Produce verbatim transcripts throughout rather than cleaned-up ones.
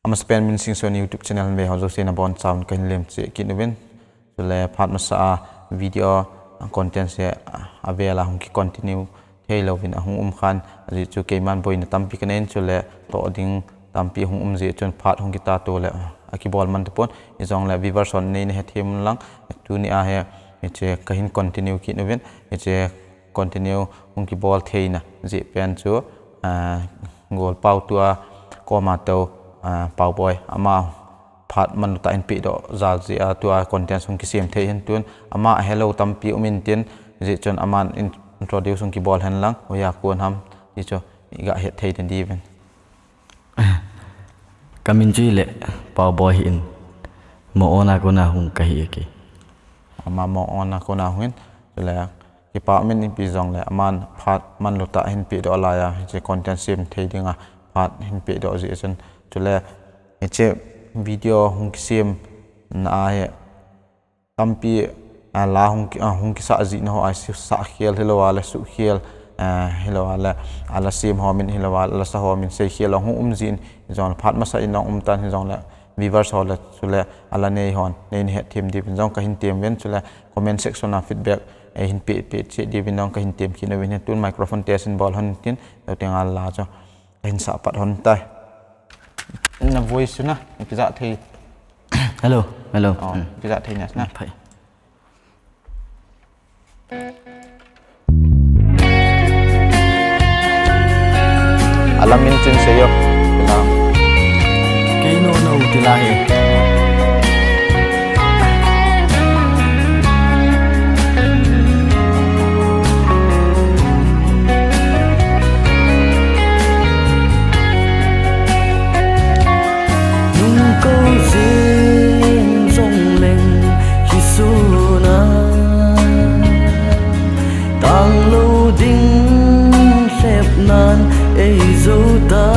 Amasapen Minsing Son YouTube channel ve ho jouse nabonchauvin kahin lemcheh kit uvin. Chule phat masa a video content se avel a hung ki continue thei louvin ahung um khan, ajeh chu keiman boina tampi kanei in, chule toh ding tampi hung um jeh chun phat hung kitato le akibol man tapon. Hijongle viewers hon neina hethem un lang, tuni a hi hiche kahin continue kit uvin, hiche continue hung kibol theina jeh pen chu, ah, Golpao tua koma tou, ah, Paoboi ama phat manlutah in pehdoh jal jeh a tua content hung kisem thei hin tun, ama helou tampi um intin, jeh chun aman in-, introduce hung kibol hen lang, hoiya kon ham ti chu iga het thei ding diuvin. Kamin chu hile Paoboi hi in, Mo-on a kona hung kahi e kei. Ama Mo-on a kona hung in, chule kipa um in, ipi jongle aman phat manlutah hin pehdoh laiya, hiche content sem thei dinga phat hin pehdoh jeh chun, chule hiche video hung kisem na a hi tampi, ah, la hung ki-, ah, hung kisah jihna ho a si-, sahkhel hilou a le suhkhel, ah, hilou a le, ah, la sem ho min hilou a le, la sa ho min seikhel hung um jin, hijongle phat masa in hung um tan, hijongle viewers ho le, chule ala nei hon neina hethem diuvin jong kahin tem uvin, chule comment section a feedback eihin pe, pe cheh diuvin jong kahin tem kit uvin, tun microphone test in bol hon tin, lou teng a la chu kahin sah pat hon tai. Na voice chu na, na kija thei. Hello, hello. Oh, hmm. Kija thei na. Hmm, phai. Alam in chin se yo. Kei no no ti la he. Nung kou jing jong leng hi suna, tang lou ding lhep nan ei jou ta.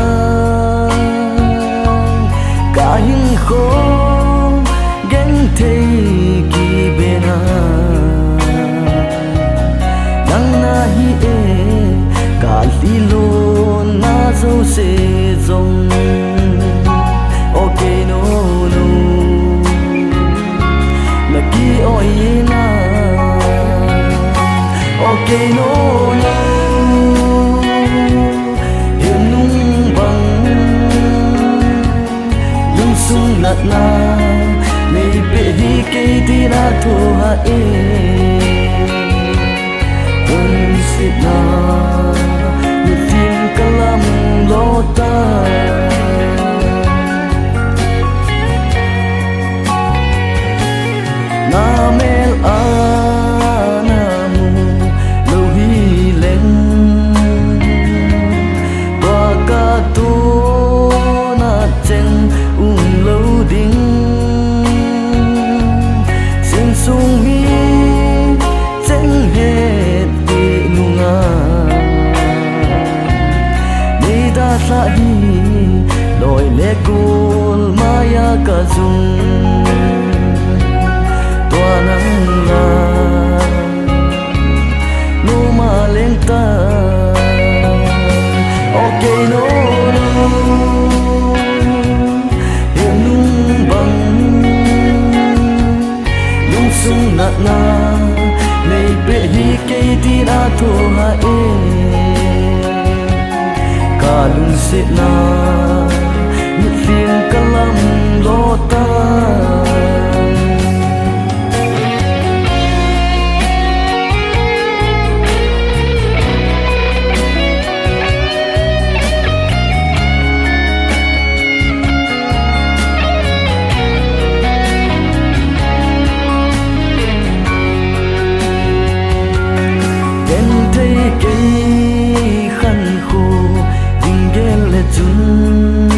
Ka hinkho genthei kibena, nang nahi e, ka lhilon na jouse jong. Okay, no, no. Na ki-oi na. Okay, no, no. Hinung bang. Lungsung natna nei pe hi kei tina thoh a e. Lungsetna, mitlhi in ka lam lo ta. Na mel a na mu lou hi leng, tua ka tona cheng um lou ding. Sinsung mi cheng het ti nunga, nei dalha hi loi le gol maiya ka jung. Tua nang la nu ma leng ta. Okay, no, no. Hinung bang. Lungsung natna nei pe hi kei tina thoh a e. Ka lungsetna mitlhi in ka lam lo ta. Genthei kei khankho ding gel le chun,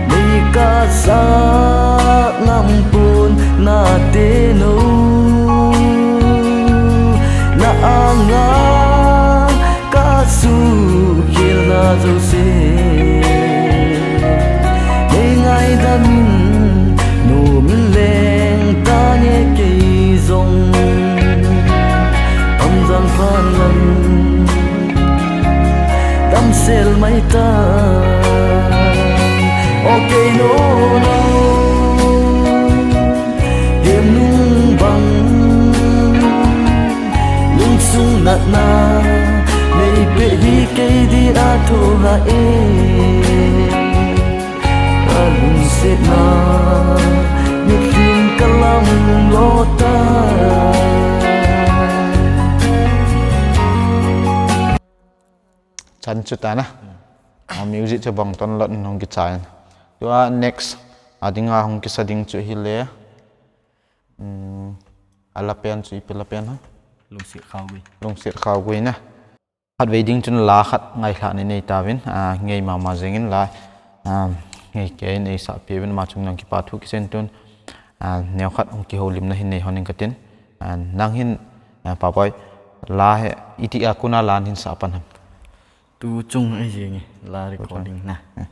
nei ka sah ngam pon na te no, na anga ka suhkhel na jouse. Nei ngaidam in, nom in leng ta nge kei jong. Pai ta, o kei no no, hemnung bang, lungsung natna, nei pe hi kei dia thu ha e. Alungsetna, mitlhi kalam lo ta. Chan chu ta na. A music chu bang ton lot hung kichai. Tua next, a dinga hung kisa ding chu hile. Um, a la pen chu ipi la pen ha? Lungset Khaogui. Lungset Khaogui na. Khatvei ding chun la khat ngailhah nei nei tauvin, a, ngei mama jengin la, a, ngei kei in eisah peh uvin, ama chung nang kipa thu kisei in tun, a, neo khat hung kihoulimna hin nei hon ing katin, a, nang hin, a, Paboi, la hi, iti a kona la hin sah pan ham? Tu chung ei jing e, la recording na. Eh.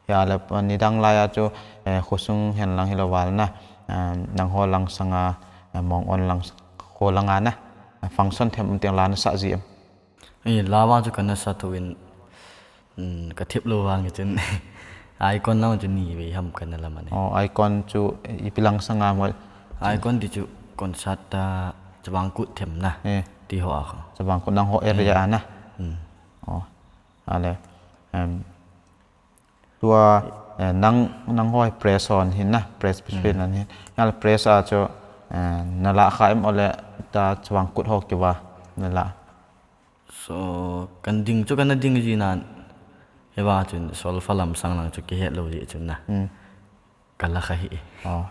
Hia le, nidang lai a chu, eh, khosung hen lang hilou val na, eh, nangho lang sanga, eh, Mongon lang s-, kho langa na, eh, function them um teng la na sah ji em? Eh, la vang chu kana sa thou in, um, ka thep lou vang chun, Icon lang chu ni vei ham kana la man e. Oh, Icon chu, eh, ipi lang sanga mo? Icon ti chu concert ta Chavang Kut them na. Eh. Ti ho a kho. Chavang Kut nangho area a na. Hmm. Oh. Ale, em, tua, eh, nang, nangho hi press hon hin na, press president hin. Ngal press a chu, eh, na la kha em ole ta Chavang Kut ho kiva na la? So, kan ding chu kana ding ji nan. Hiva chun solfa lam sang lang chu kihet lou ji chun na. Hmm. Ka la kha hi. Oh.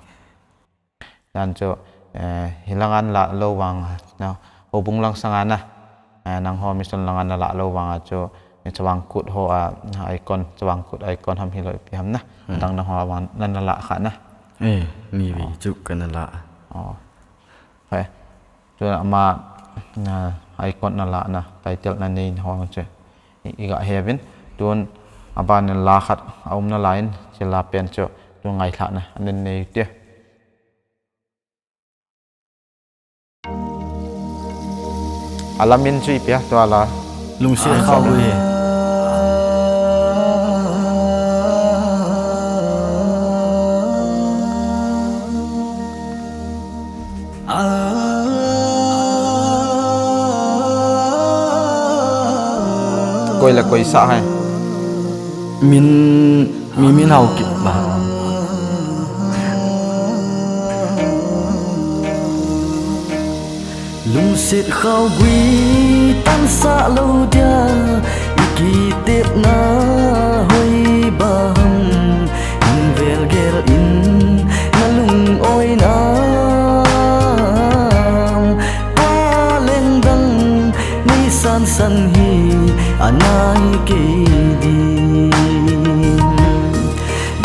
Jan chu, eh, hilanga na la lou vang, na, houbung lang sanga na, eh, nangho mission langa na la lou vang a chu, eh, Chavang Kut ho a, Icon, Chavang Kut Icon ham hilou ipi ham na, hmm, dang nangho a vang na, na la kha na. Eh, ni vei chu kana la. Oh. He. Chu ama, na, Icon na la na, title na nei ho chu. I, i ga he uvin, tun aban in la khat, a um na la in, chu la pen chu, tun ngailhah na, anen nei te. A la min chu ipi a, tua la. Lungset Khaogui. Koi le koi sa hai. Min Mi min hau kit ba. Lungset Khaogui tan sa lou dia, i kitepna hoi ba ham, in vel gel in na lung oi nam, pa leng dang Nei san san hi anai kei din.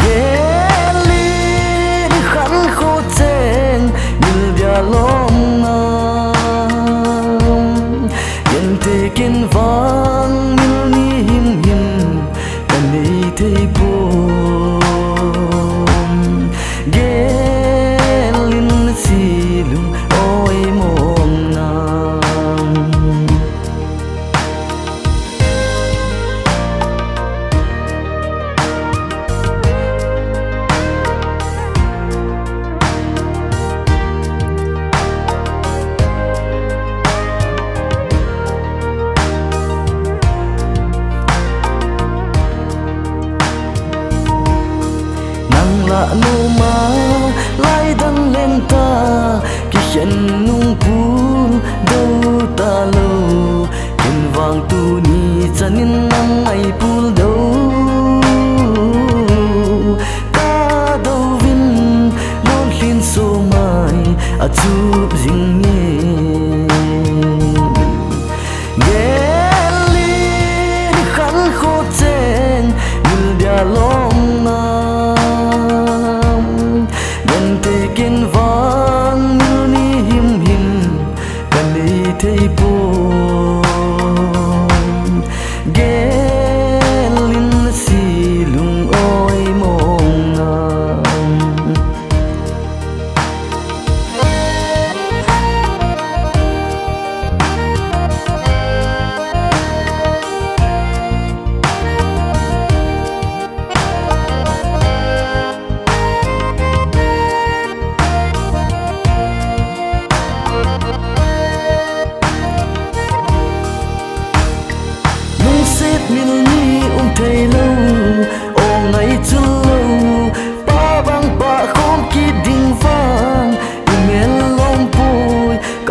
Gel in khan kho cheng mil dia lom nam. Gen te ken vang mil ni him him. Ka nei thei pon, gel in na si lung oi mong nam. Nang lah noma lai dang leng ta, kikhen nung pul dou ta lou. Ken vang tuni chan in nang ngai pul dou. Ka dou vin, lon lhin so mai, a chup jing nge. Gel in khan kho cheng, mil dia lom nam. Gen te ken vang mil ni him him, ka nei thei pon. Gel in na si lung oi mong nam.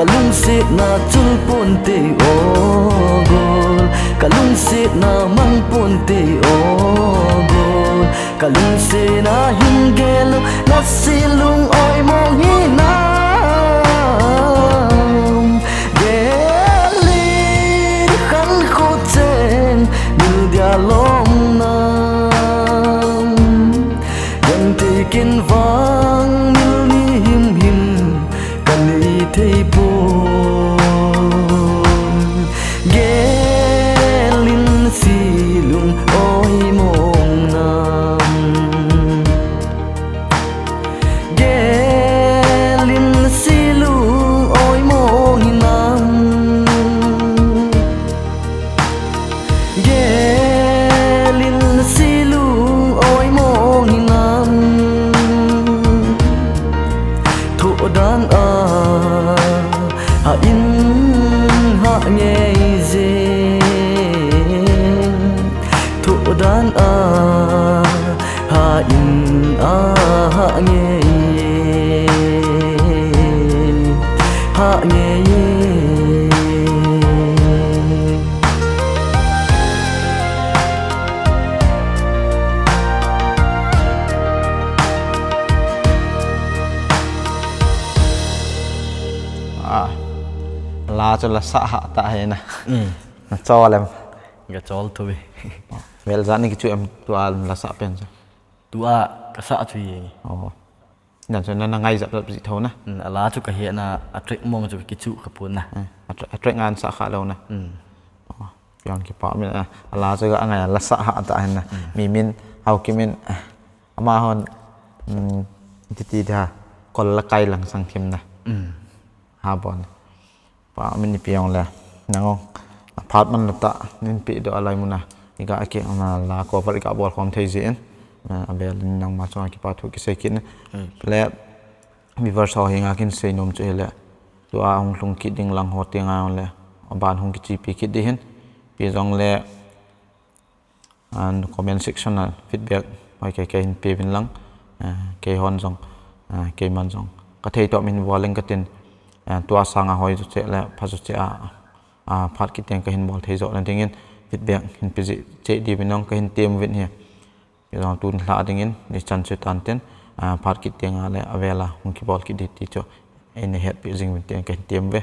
Ka lungsetna chul ponte o gol, ka lungsetna mang ponte o gol, ka lungsetna hin gel u, na silung oi mong hinam. Gel in khan kho cheng, mil dia lom nam. Gel thei ken vang mil ni himhim ka nei thei pon. Gel in silung oi mong nam. Gel in silung oi mong nam. Gel in silung oi mong hinam. Thoh dan a ha in ha ngei jeng. Thoh dan a ha in a ha ngei, ha ngei. Ah, la chu la sah ha ta he na. Mm. Na chol em. Ka chol thu e. Vel jat ni kichu em tua la sah pen chu. Tua ka sah chu e. Oh. Nan chu na, na ngai jap jap ji tho na. Mm, a la chu ka he na, a track mong chu ka kichu ka pun na. Eh, a tra-, a track ngan sah kha lo na. Mm. Oh, pian kipa mi na. A la chu ka ngai la sah ha ta hen na. Mm. Mi min hau ki min, eh, ama hon, mm, titi da kol la kai lang sang kim na. Mm. Ha bon. Pa min ni piang le. Nang ong. Phat man la ta nin pi do alai muna. Iga ake na la cover iga bol khom thei ji in. Na a bel nang ma chong kipa thu kisei kin. Mm. Le viewers ho hinga kin sei nom chu hi le. Tua hung lhung kit ding lang ho ti nga le. Aban hung kichi pi kit di hin. Pi jong le. And comment section a feedback hoi kei kei hin pe vin lang, eh, kei hon jong, eh, kei man jong. Ka thei to min bol leng ka tin, eh, tua sanga hoi chu che le pha chu che a, a, phat kit teng ka hin bol thei jo na ding in feedback hin pe ji che di vin nong ka hin tem vin hi. Kei jong tun hla ding in ni chan chu tan tin, eh, phat kit teng a le a vela hung kibol kit di ti chu. Ei na het pi jing vin teng ka hin tem ve.